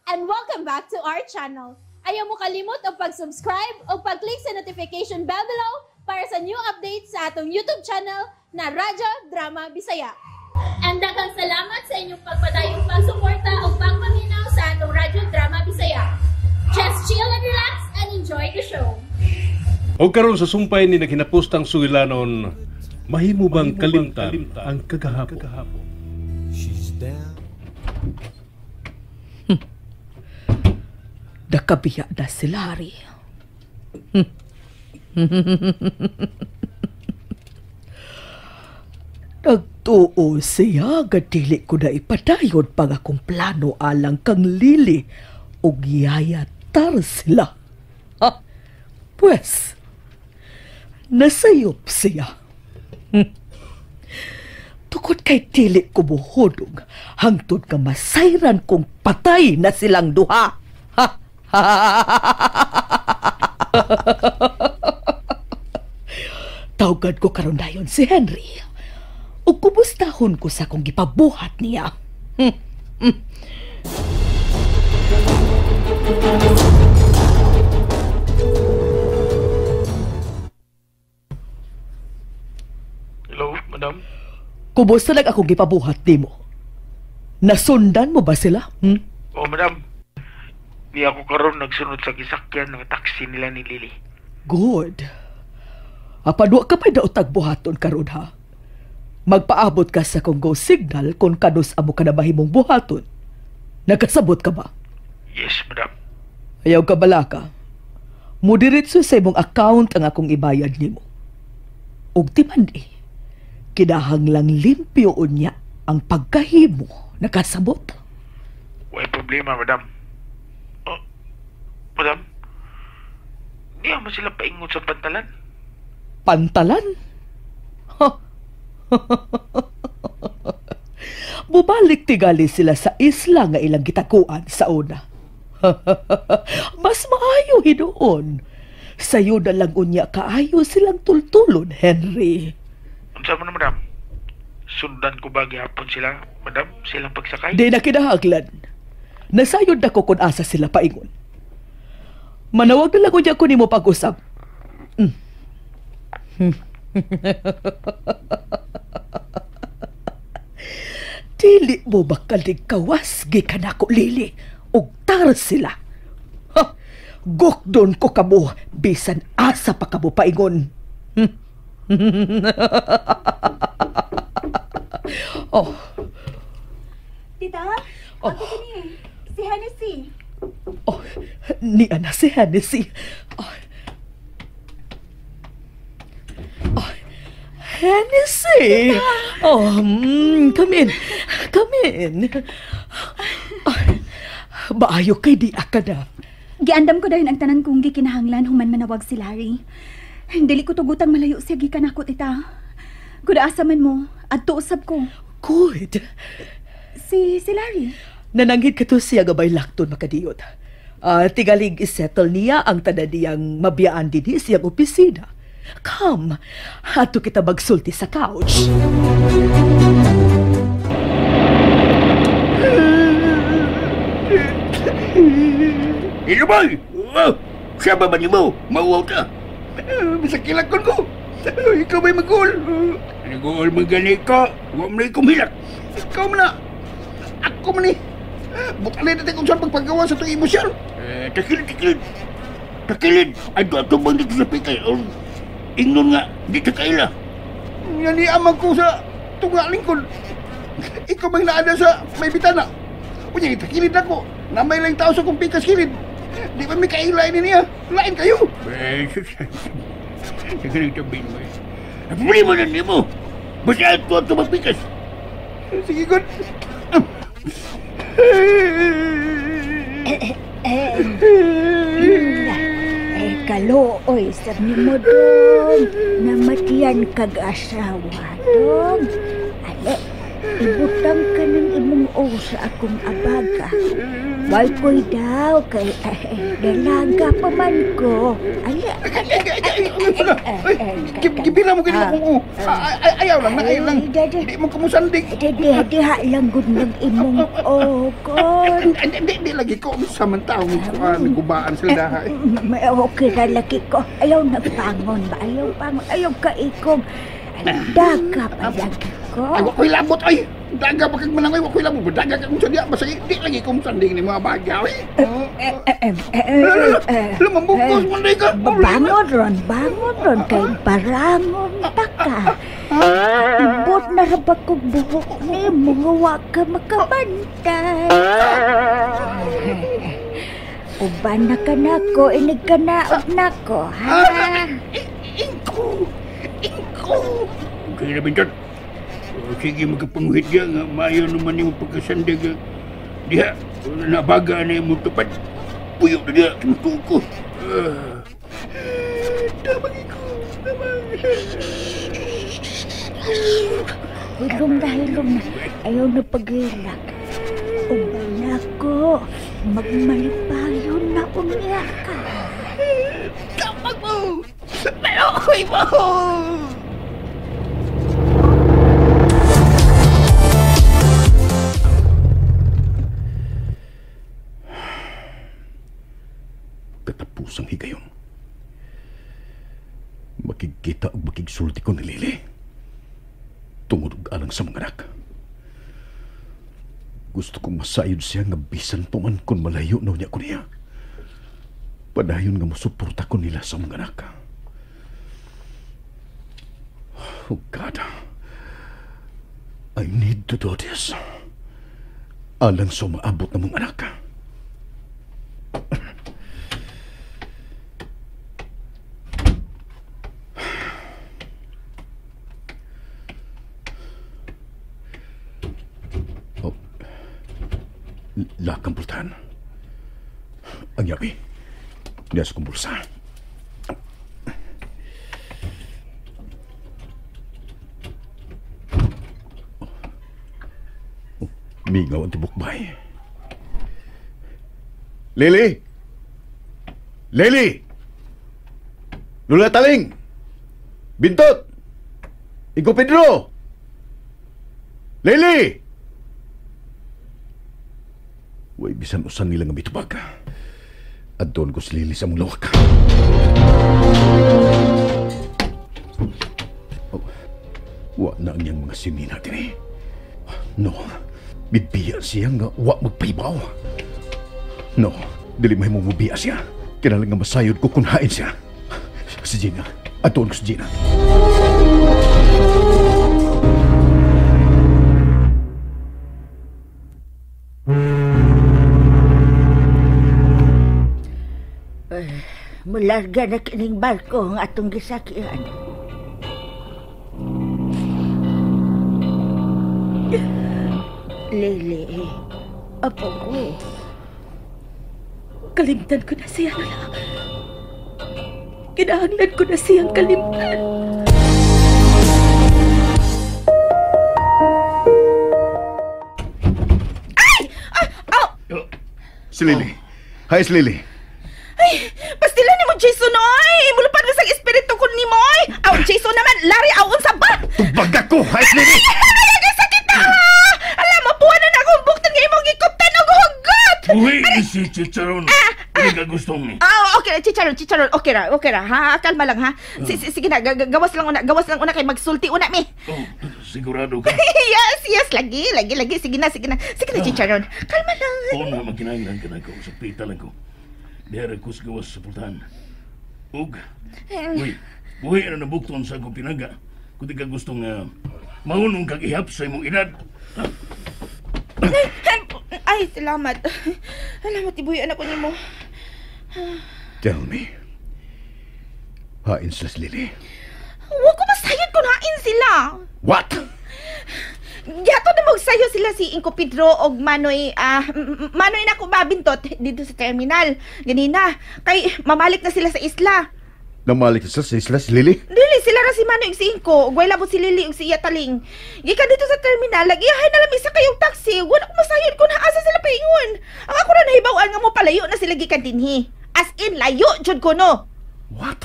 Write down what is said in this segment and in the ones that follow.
And welcome back to our channel. Ayaw mo kalimot og pag-subscribe o pag-click sa notification bell below para sa new updates sa atong YouTube channel na Radyo Drama Bisaya. And daghang salamat sa inyong pagpadayong pagsuporta o pagpaminaw sa atong Radyo Drama Bisaya. Just chill and relax and enjoy the show. O karon sa sumpay ni naghinapustang sugilanon, mahimo bang kalimtan ang kagahapon? She's down. Nakabiya na si Larry. Nagtuo siya nga dili ko na ipadayon pang akong plano alang kang Lily ug yayatar sila. Ha? Pwes, nasayop siya. Tukod kay dili ko buhudog hangtod nga masayran kong patay na silang duha. Ha? Tawgad ko karon dayon si Henry. Ug kumustahon ko sa akong gipabuhat niya. Hello, madam. Kumusta lang akong gipabuhat nimo? Nasundan mo ba sila? Oh, madam. Di ako karon nagsunod sa gisakyan ng taxi nila ni Lily. Good. Apan wa ka pa'y daotag buhaton karon ha. Magpaabot ka sa kong go signal kung kanus amo ka na mahimong buhaton. Nakasabot ka ba? Yes, madam. Ayaw ka balaka. Mudiretso sa imong account ang akong ibayad nimo. Ug timan kinahanglang limpyo unya ang pagkahimo. Nakasabot? Way problema, madam. Oh, madam, di man sila paingon sa pantalan. Pantalan? Ha? Bubalik tigali sila sa isla nga ilang gitakuan sa una. Mas maayo hinuon. Sayo na lang unya kaayo silang tultulon, Henry. Unsa man, madam? Sundan ko ba gihapon sila, madam, silang pagsakay? Di na kinahanglan. Nasayod na ko kung asa sila paingon. Manawag na lang unya ko nimo pag-usap. Dili mo bakalig kawas gikan ako, Lily, ug tar sila. Ha, gukdon ko kamo bisan asa pa kamo paingon. Oh. Tita, oh. Ako kini, si Hennessy. Oh, niya na si Hennessy. Oh. Oh. Hennessy! Oh, come in. Come in. Oh, maayo kay di ka na. Giandam ko dayon ang tanan kong gikinahanglan human manawag si Larry. Dili ko tugutang malayo siya gikan ako, tita. Kuda asa man mo, adto usab ko. Good. Si Larry. Nananghid ka to siya gabay lakton makadiyot. Tigalig isettle niya ang tanan niyang mabiyaan dinhi siyang opisina. Come, ato kita magsulti sa couch. Hello, boy! Oh, siya ba ba ni mo? Mauwaw ka. Bisakilakon ko. Ikaw ba'y mag-goal? Nag-goal man gani ka. Huwag mo na ikong hilak. Ikaw man na. Ako man eh. Bukalay natin kung saan pagpagawa sa itong emosyon. Takilid, takilid. Takilid. Ato bang dito sa pikay? Ingnon nga, dito kaila. Yan ni amang ko sa tunga lingkod. Ikaw bang naada sa may bitana? Unya, takilid ako. Namay lang tao sa kong pikas kilid. Di ba may kaila ini niya? Lain kayo. Takilid tabi mo. Problema na niyo mo. Basta ato magpikas. Sige, good. Kalooy, sir ni mo dong. Namatian kag asawa dong. Ale, ibutang ka ng imong o sa akong abaga. Wal ko'y daw kay dalaga pa man ko. Ala. Gibira mo gini akong ayaw lang na, ayaw lang. Di mo kumusandig. Diha lang gud ng imong okon. Di lagi ko sa man tao nagubaan sila daha. Okay na lagi ko. Ayaw nagpangon ba? Ayaw pangon. Ayaw kaikog. Daga pa lagi ko. Ay, wako'y labot ay. Daga pa kag manangoy, wako'y labot. Daga kag sa diya. Basta di lagi kong sanding ni mga bagay. Lumambukos mo na ka. Bangon ron kay barangon ta ka. Ibot na rabag kong buhok ni mo wa ka makabantay. Uban na ka nako, inig ka naot nako, ha? Ingko! Ingko! Okay na, Bintot. Sige, magkapanguhit diya nga. Maayo naman yung pagkasandig. Diha, nabaga na yung tupad. Puyo na diha, tumutuo ko. Tamang iko! Tamang! Hilom na, hilom na. Ayaw na paghilak. Uban na ko. Magmalipayon na umiyak ka. Tamang mo! Malokoy mo! Katapusang higayon. Makikita o makigsulti ko ni Lily. Tungod og alang sa mga anak. Gusto kong masayod siya nga bisan pa man kung malayo na niya ko niya. Padayon nga musuporta ko nila sa mga anak. Oh God, I need to do this. Alang sa maabot na mga anak. Oh, lakang pultahan. Ang yabi, niya sa kong bulsa. Oh, mingaw ang tibukbay. Lily! Lily! Lula Taling! Bintot! Iko Pedro! Lily! Way bisan usan nila nga mitubag. At doon ko si Lily sa mong lawak. Oh, wa na ang niyang mga sinina din eh. No, bibiya siya nga wa magpaibaw. No, dili mahimong mubiya siya. Kinalang nga masayod ko kunhain siya. Si Gina, at doon ko si Gina. Mularga na kining barko ang atong gisakian. Lily, apo ko. Kalimtan ko na siya, Lola. Kinahanglan ko na siyang kalimtan. Ay! Ah! Oh! Si Lily. Hi, si Lily. Ay, pastila ni mo, Jason, oy! Mulupad mo sa espiritu ko ni mo, oy! Aw, Jason naman! Larry, aw, unsa ba? Tubag ako! Hi, si Lily! Ay, sakit na! Alam mo, puwan na akong buktan nga imong gikuptan og hugot! Buhi si Chicharon. Hindi ka gustong ni. Ah, okay, Chicharon, okay ra, ha? Kalma lang, ha? Sige na, gawas lang una kay magsulti una, mi. Oh, sigurado ka? Yes, lagi. Sige na, Chicharon. Kalma lang. Oo na, magkinahanglan ka na ko. Sa pita lang ko. Diara ko sa gawas sa pultahan. Ug, uy, buhi na nabukton sa akong pinaga. Kung di ka gustong maunong kag ihap sa imong edad. Ay, salamat. Salamat, ibuhi anak ko nimo. Tell me, hain sila si Lily? Huwag ko masayod kung hain sila. What? Gihatod na magsayo sila si Inko Pedro og Manoy, Manoy na ko babintot dito sa terminal. Ganina, kay mamalik na sila sa isla. Namalik sila sa isla si Lily? Dili, sila ra si Manoy ug si Inko. Ug way labot si Lily ug si Iya Taling. Gikan dito sa terminal, lagiyahay na lang isa kayong taxi. Wala ko masayod kung naasa sila paingon. Ang ako ra nahibaw dinhi. As in, layo jud kuno. What?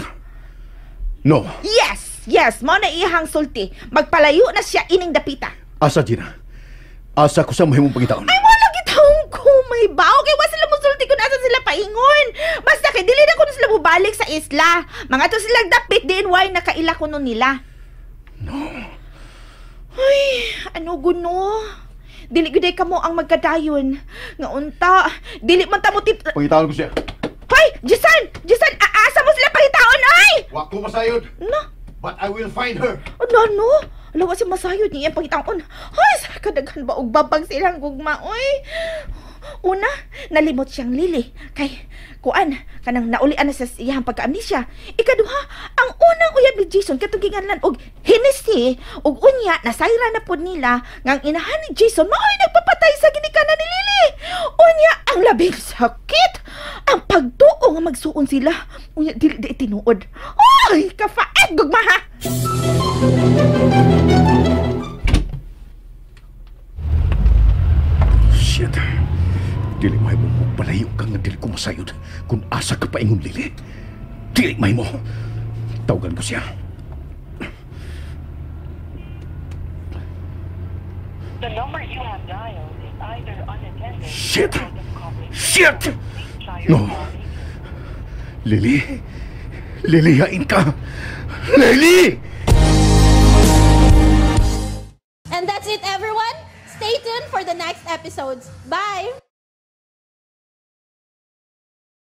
No. Yes, yes, mao na iyang sulti. Magpalayo na siya ining dapita. Asa, Gina? Asa ko sa mahimong pangitaon? Ay, wala gitawong ko may bao. Kay wa sila mosulti kung asa sila paingon. Basta kay dili na kuno sila mobalik sa isla. Mga to silang dapit diin why nakaila kuno nila. No. Ay, ano guno? Dili gyud ay kamo ang magkadayon. Nga unta, dili man ta mo tip. Pangitaon ko siya. Hoy, Jason! Jason, aasa mo sila pangitaon ay! Wa ko masayod. No. But I will find her. Ano, no? Alawa si masayod niya iyang pangitaon. Ay, sa kadaghan ba og babag silang gugma, oy. Una, nalimot siyang Lily. Kay, kuan, kanang naulian na sa iyang pagka-amnesia. Ikaduha, ang unang uyab ni Jason katong giganlan og Hennessy ug unya nasayra na pod nila nga ang inahan ni Jason mao'y nagpapatay sa ginikanan ni Lily. Unya ang labing sakit, ang pagtuo nga magsuon sila. Unya dili di tinuod. Ay, kafaet gugma ha. Shit. Dili may mo palayo ka nga dili ko masayod kung asa ka paingon, Lily. Dili may mo. Tawagan ko siya. The number you have dialed is either unattended Shit! or out of coverage. Shit! Please try your No. call later. Lily! Lily, hain ka! Lily! And that's it, everyone. Stay tuned for the next episodes. Bye!